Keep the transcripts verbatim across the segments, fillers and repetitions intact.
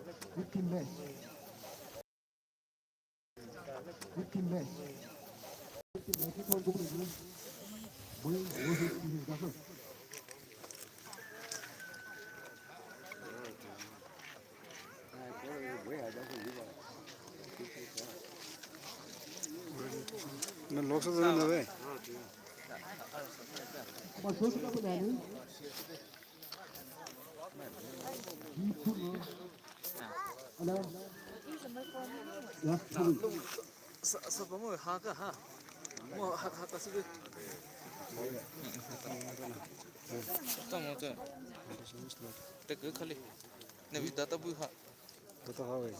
Fifteen match. Fifteen match. Fifteen match. Na loksa zana ve. Sa, sa pa mo ha ka ha. Mo ha, ha ka si. Ta mo ta. Ta ke khali. Na vi data bu ha. Data ha ve.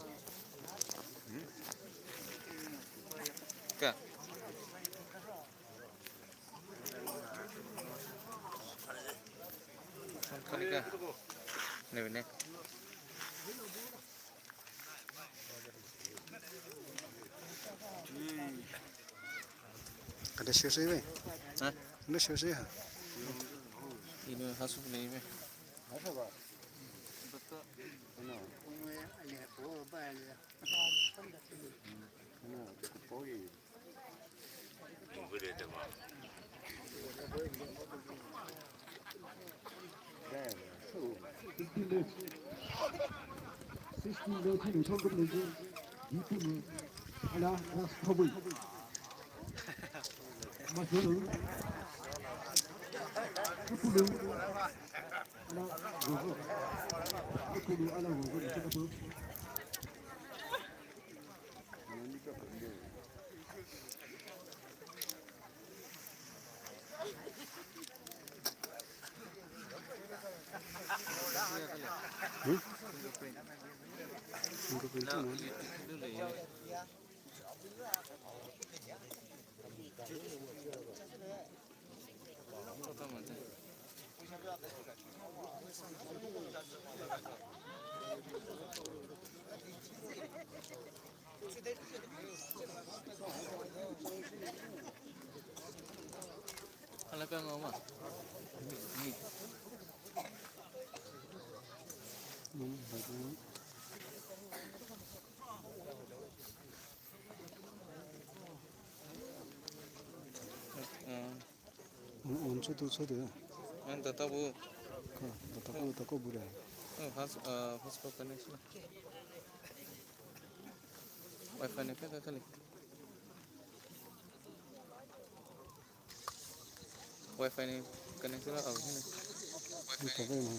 Ka. Khali ka. Ne ne. Kada share share ve. Ha? Kada share share ha. Ino hasu ne ve. Unso tu so de. An data bu. Ka, data ko, data ko bu de. Oh, has, uh, hotspot connection. Wi-Fi ne ka, ka, ka le. Wi-Fi ne connection la au ne. Ni ka ve na.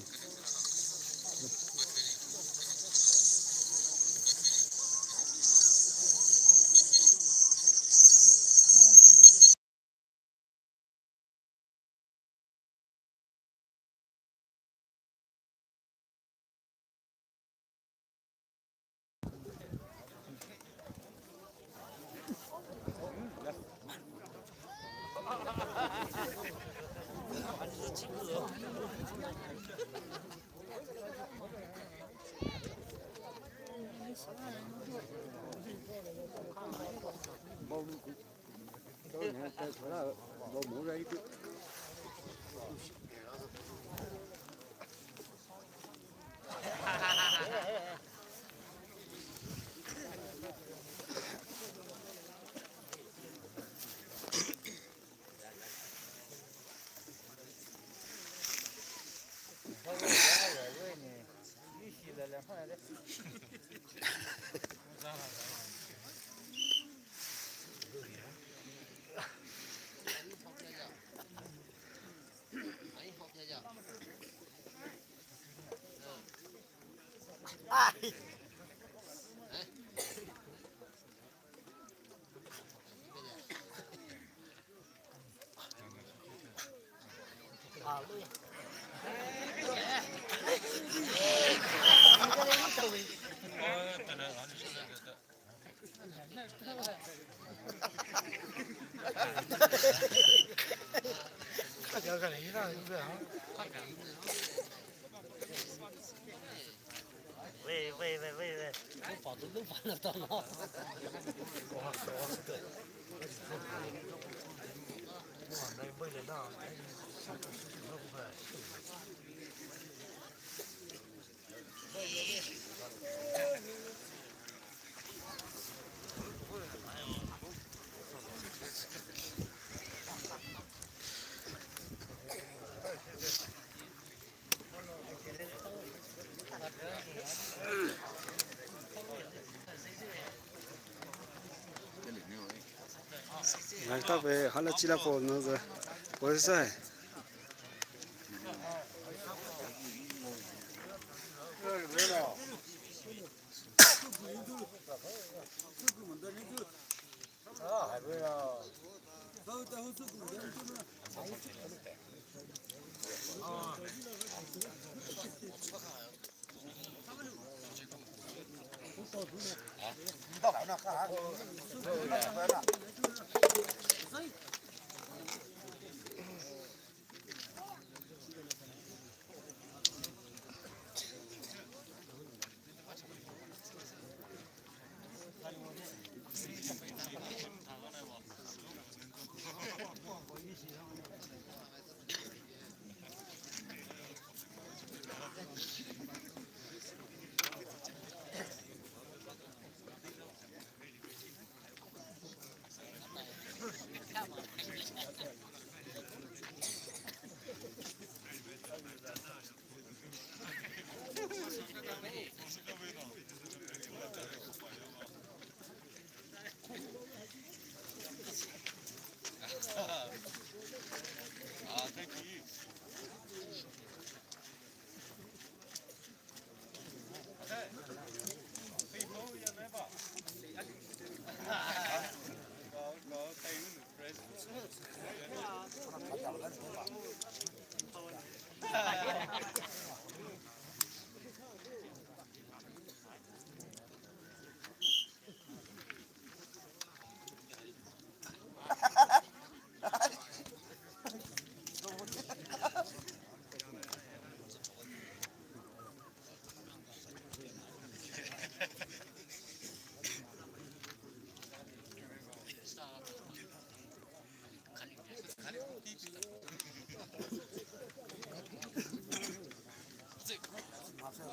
Ngai ta pe hala chila ko no za. Ko sa.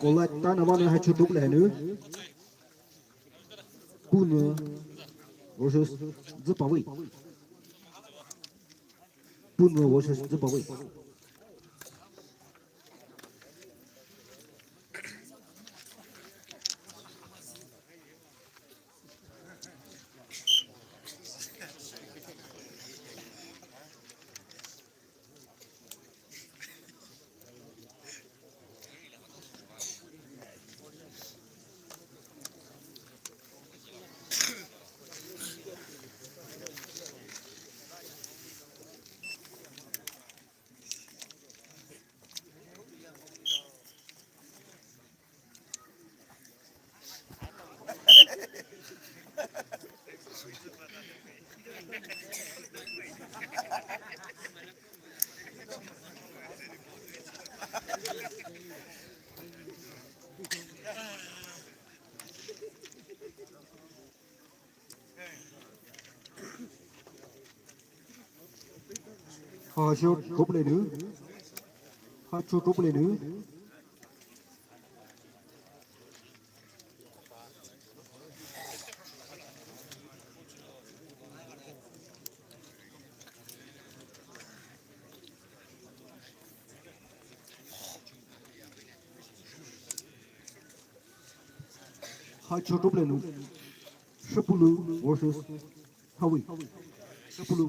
Kola ta na ma na ha chu dup le nu. Punwa versus Züpawei. Punwa versus Züpawei. Ha chu dup le nu. Ha chu dup le nu. Ha chu dup le nu. Shepulu versus Hawi. Shepulu.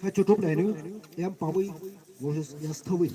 Ha chu dup le nu, M Pawei versus S Thawei.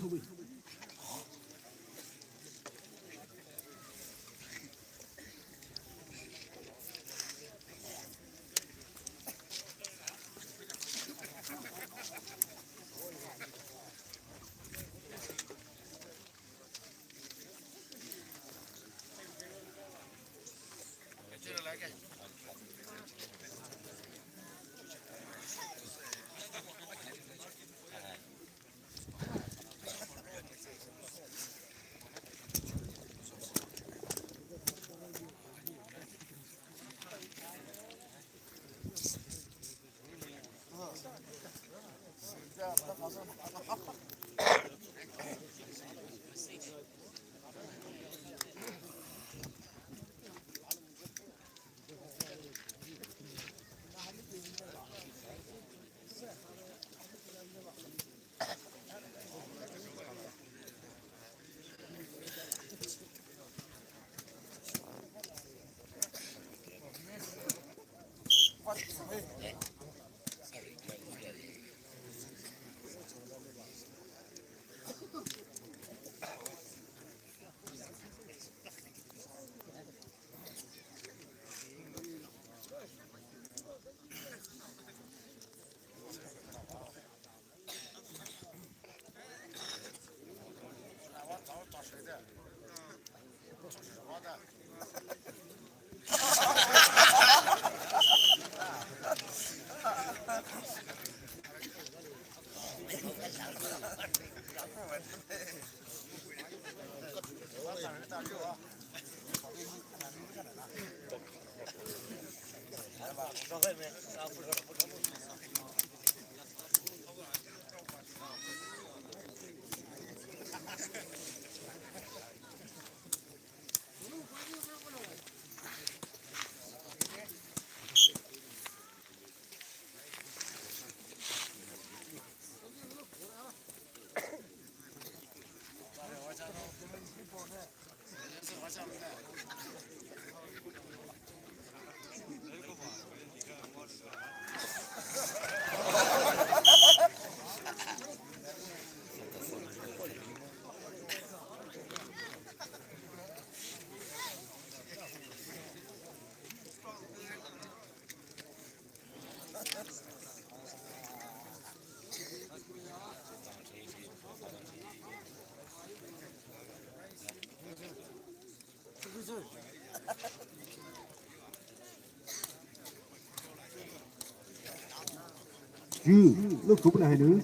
Ju, lou kupna hainu,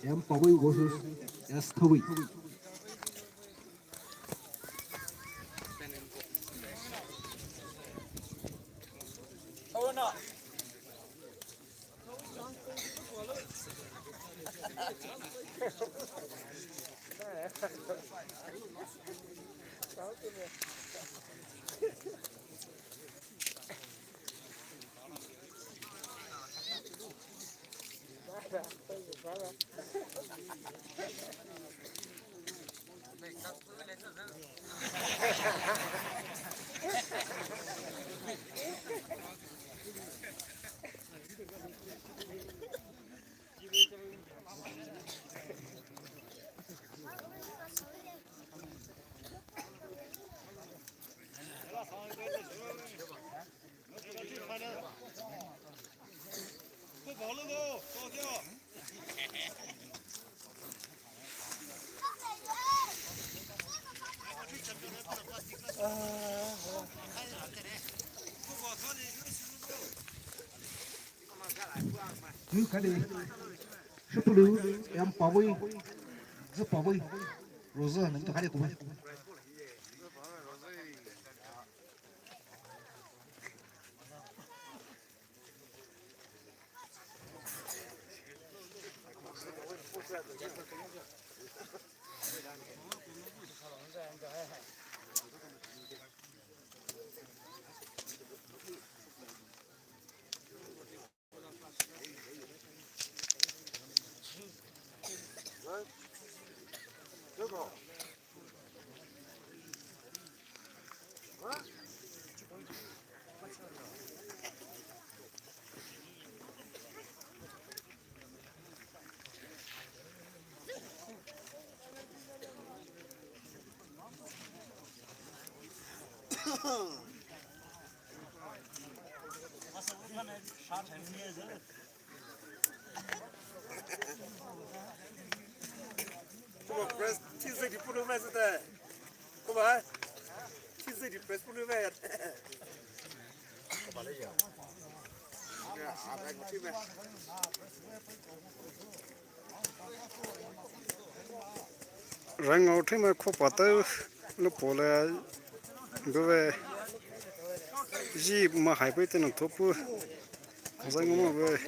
M Pawei versus S Thawei. Ju kali, Shipulu, M Pawei, Zü Pawei, Rosa, nang tu kali kubai. Kuba press T Z D punu mai sete. Kuba T Z D press punu mai. Rang out mai kho pata lo pole. Bue, ji ma hai pui tena thopu. Zang mo bue.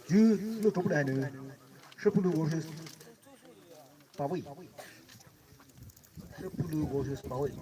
Ju lo topu dai nu. Shipulu versus Pawei. Shipulu versus Pawei.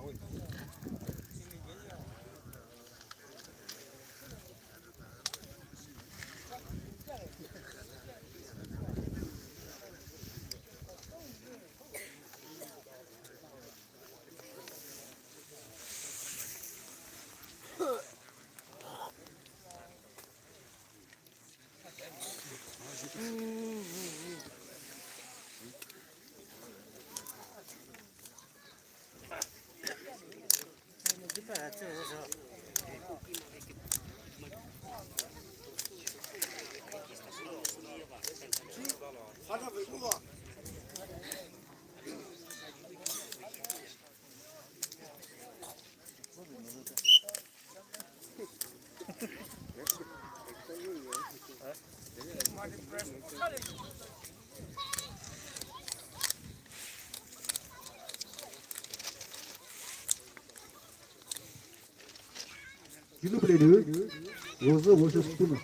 Jinu play nu, Rosa versus Puna.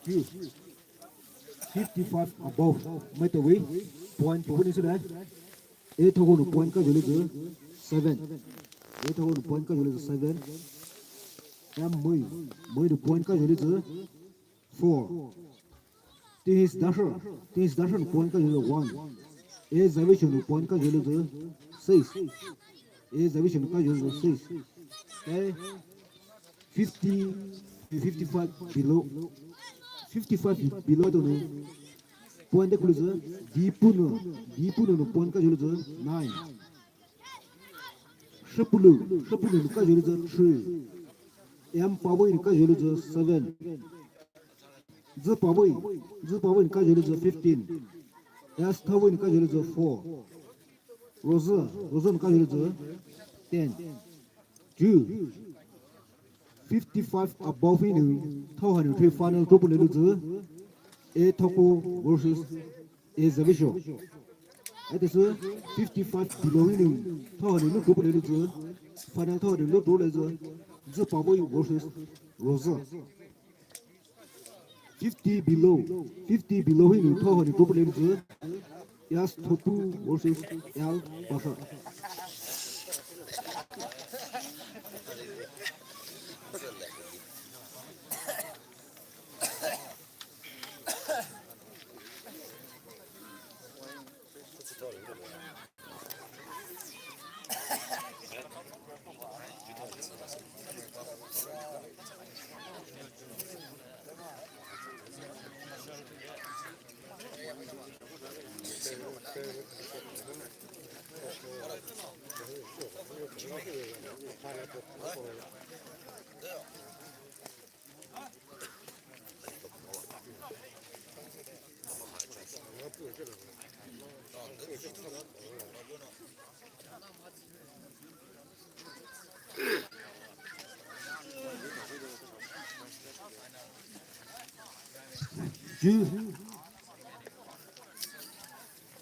Two. Fifty-five above. Maitao vei. Point paobu ni sülai. A thouko nou point kazhou louzü seven. A thouko nou point kazhou louzü seven. M moi. Moi nou point kazhou louzü four. Tihis Dasho. Tihis Dasho nou point kazhou louzü one. A Zavisho nou point kazhou louzü six. A Zavisho nou kazhou louzü six. Okay. Fifty to fifty-five below. Fifty-five below to nou point de kulouzü. Dipuno. Dipuno nou point kazhou louzü nine. Shapulu. Shapulu nou kazhou louzü three. M Paboi nou kazhou louzü seven. Zü Paboi. Zü Paboi nou kazhou louzü fifteen. S Thaboi nou kazhou louzü four. Rozü. Rozü nou kazhou louzü ten. Two. Fifty-five above hinou. Thao hanou three final group louzü. A Thouko versus A Zavisho. Ete sü fifty-five below hinou. Thao hanou nou group louzü. Final thao hanou nou group louzü. Zü Paboi versus Rozü. Fifty below, fifty below hinou thao hanou group louzü. S Thopu versus L Pasha.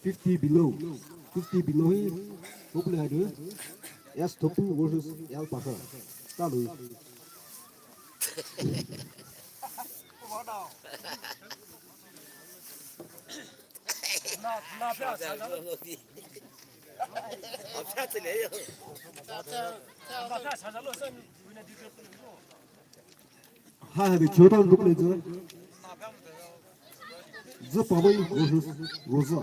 Fifty below. Fifty below hi, popular hadu. S Thopu versus L Pasha. Talu. Hai, hai, bi chota group louzü. Zü Paboi versus Rozü.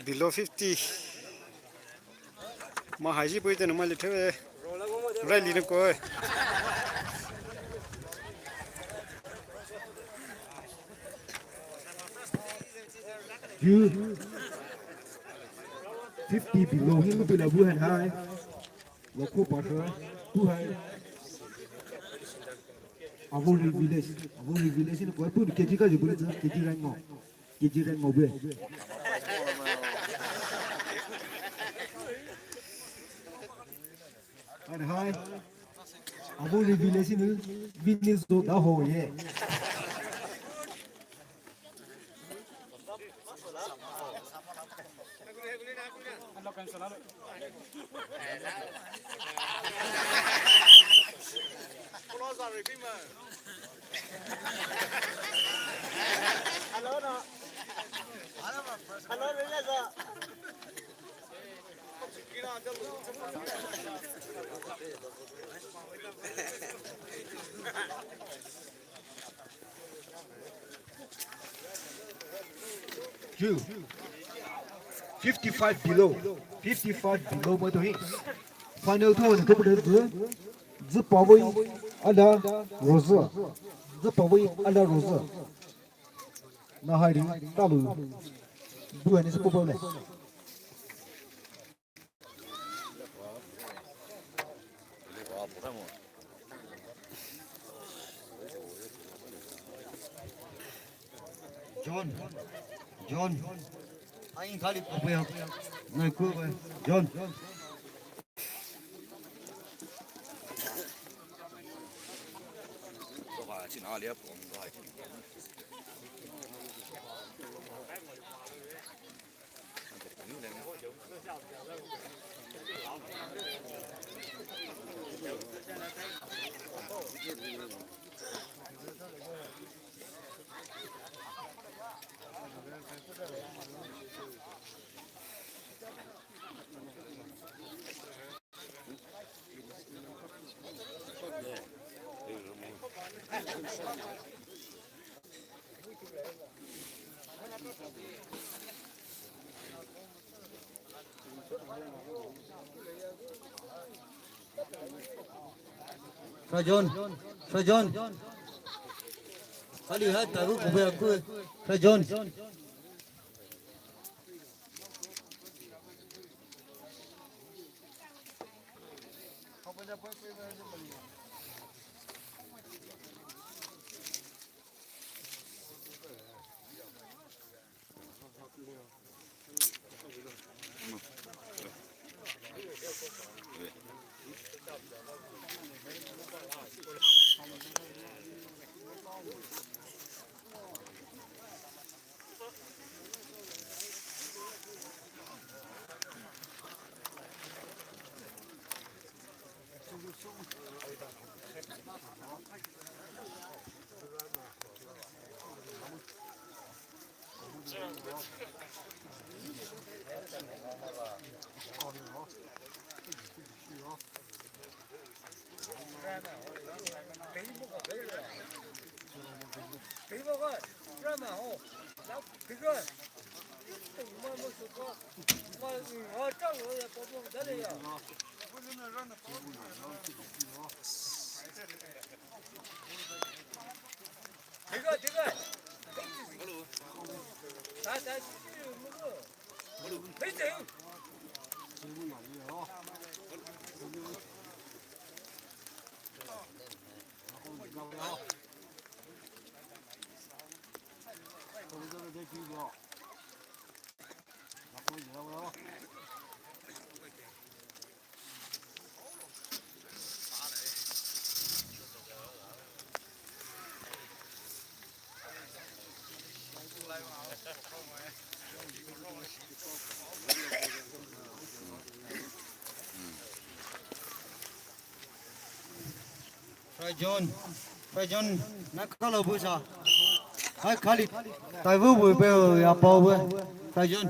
Below fifty. Ma haji pui te no ma lithe. Rai li no ko. Two fifty below hi lu pila bu han hai. Lokho Pasha, tu hai. Avori village, Avori village ni koi pun K G ka jibule ja, K G rank mo. K G rank mo be. Hai hai. Avori village ni village do da ho ye. Two. Fifty-five below. Fifty-five below maitao hi. Final two ni koupu de zü. Zü pavei ala rozü. Zü pavei ala rozü. Na hairi talu. Duani zü pavei ne. John, John, ai khali kopuya, nai kopuya, John. Rajon, Rajon. Kali ha tagu kobe aku. Rajon. Prajon, Prajon, na kalo bu sa. Hai khali, tai bu bu pe ya pao bu. Prajon.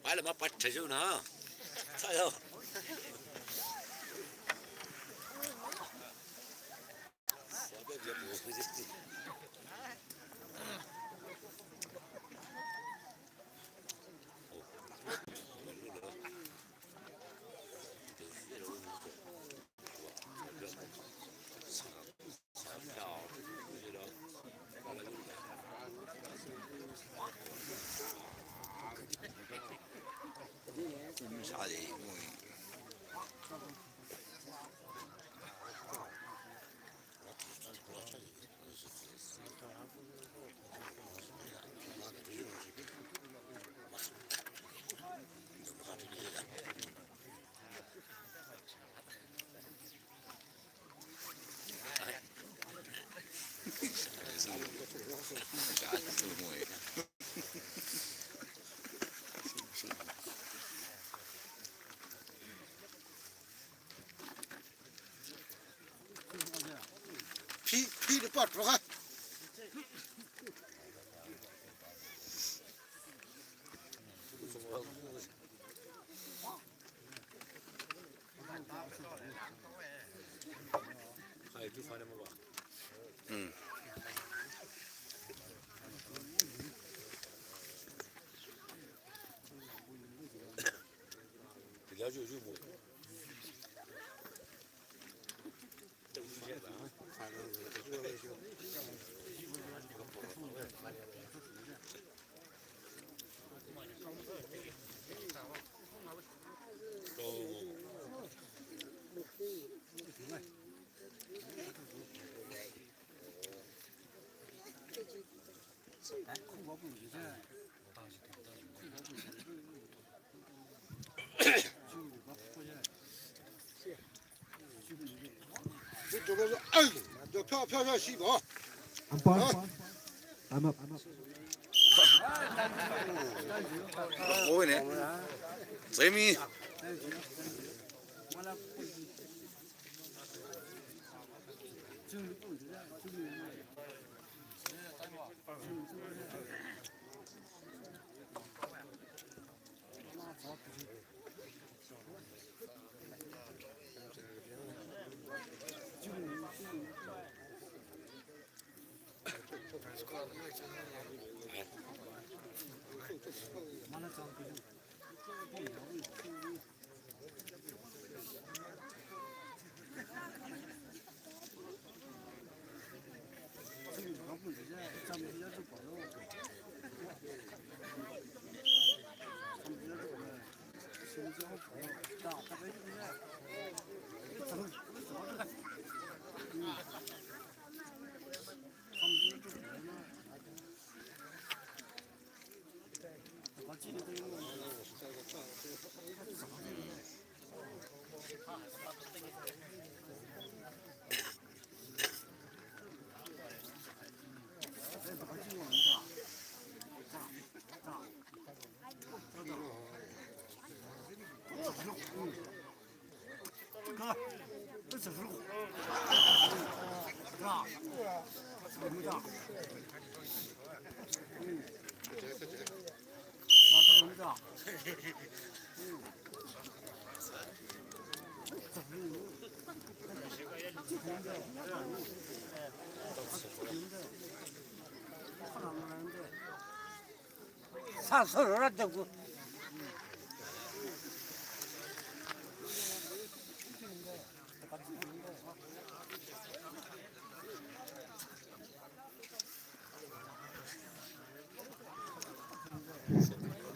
Bale ma pat thajo na. Sayo. Phi, phi de pa tro ka. Hmm. Umpire, time up. Oi ne. Zemi.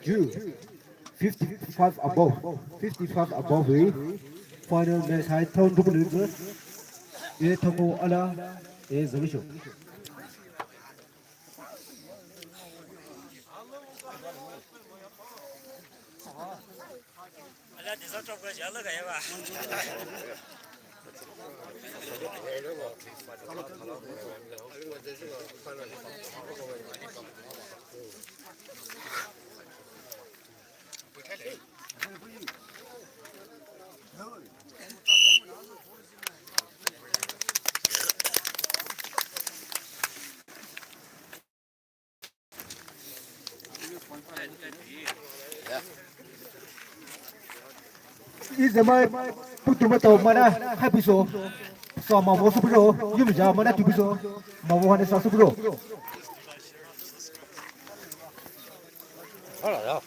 Ju, fifty-five above, fifty-five above, eh. Final match hai thon rup lu, eh, thon ko ala, eh, zamisho. Izemai putu matau mana happy so. So mavo supro, yumja mana tupiso. Mavo hane sa supro. Hala ya.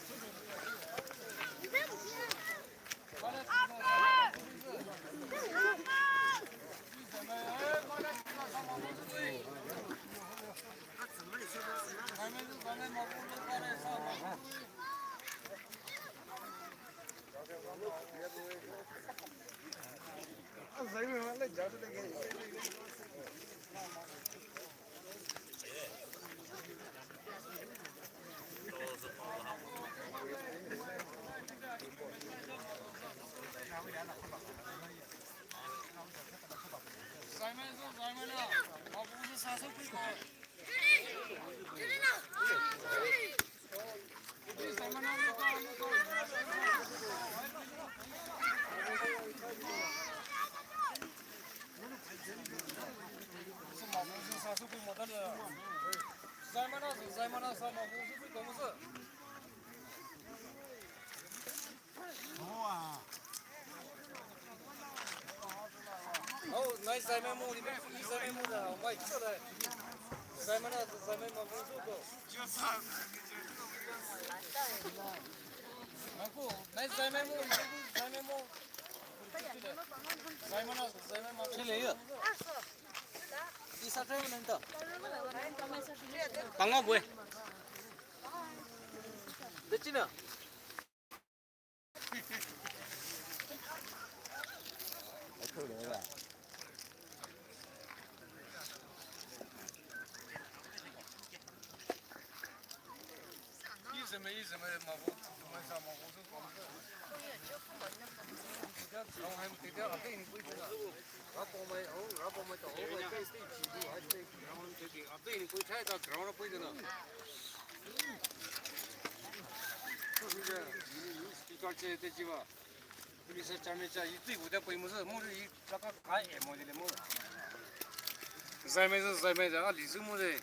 Zaimai, zaimai, a li zu mo de.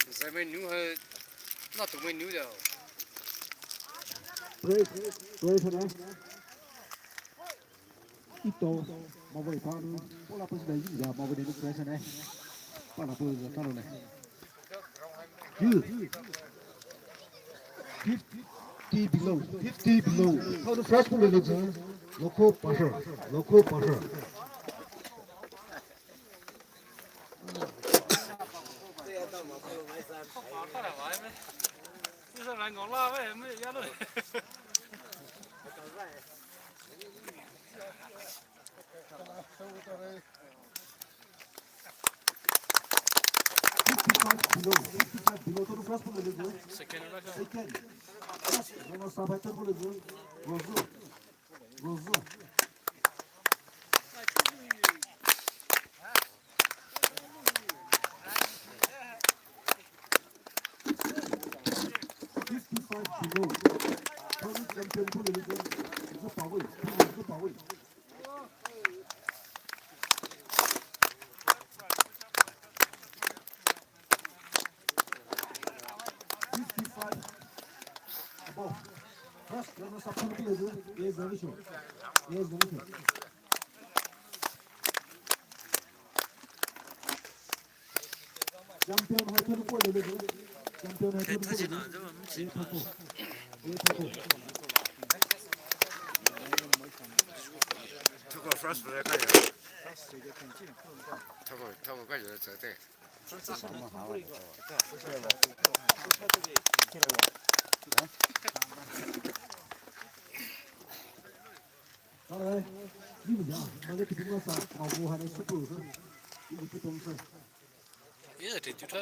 Zaimai nu ha, na tu mai nu de. Praise, praise the Lord. Ito, mavai pa nu, pola pa sida yin ya, mavai de nu praise ne. Pala pa ya talo ne. Youth. Fifty below, fifty below. How the first one is, uh, local pastor, local pastor. Fifty-five below, fifty-five below. How the first one is, uh, second. Second. First, no, no, sub-, third one is, uh, Rozu. Rozu. Fifty-five below. How the champion one is, uh, Zupawi. Zupawi. Fifty-five above. First, let us approve the resolution. Yes, resolution. Champion hai thon ko le le. Champion hai thon ko le le. Ye thon ko. Ye thon ko. Thon ko first player ka ya. Thon ko, thon ko ka ya sa te. Alright, ni bu ya, ma le ki bu sa, ma bu ha ne su bu su. Ni bu tu tong su. Ye te tu ta.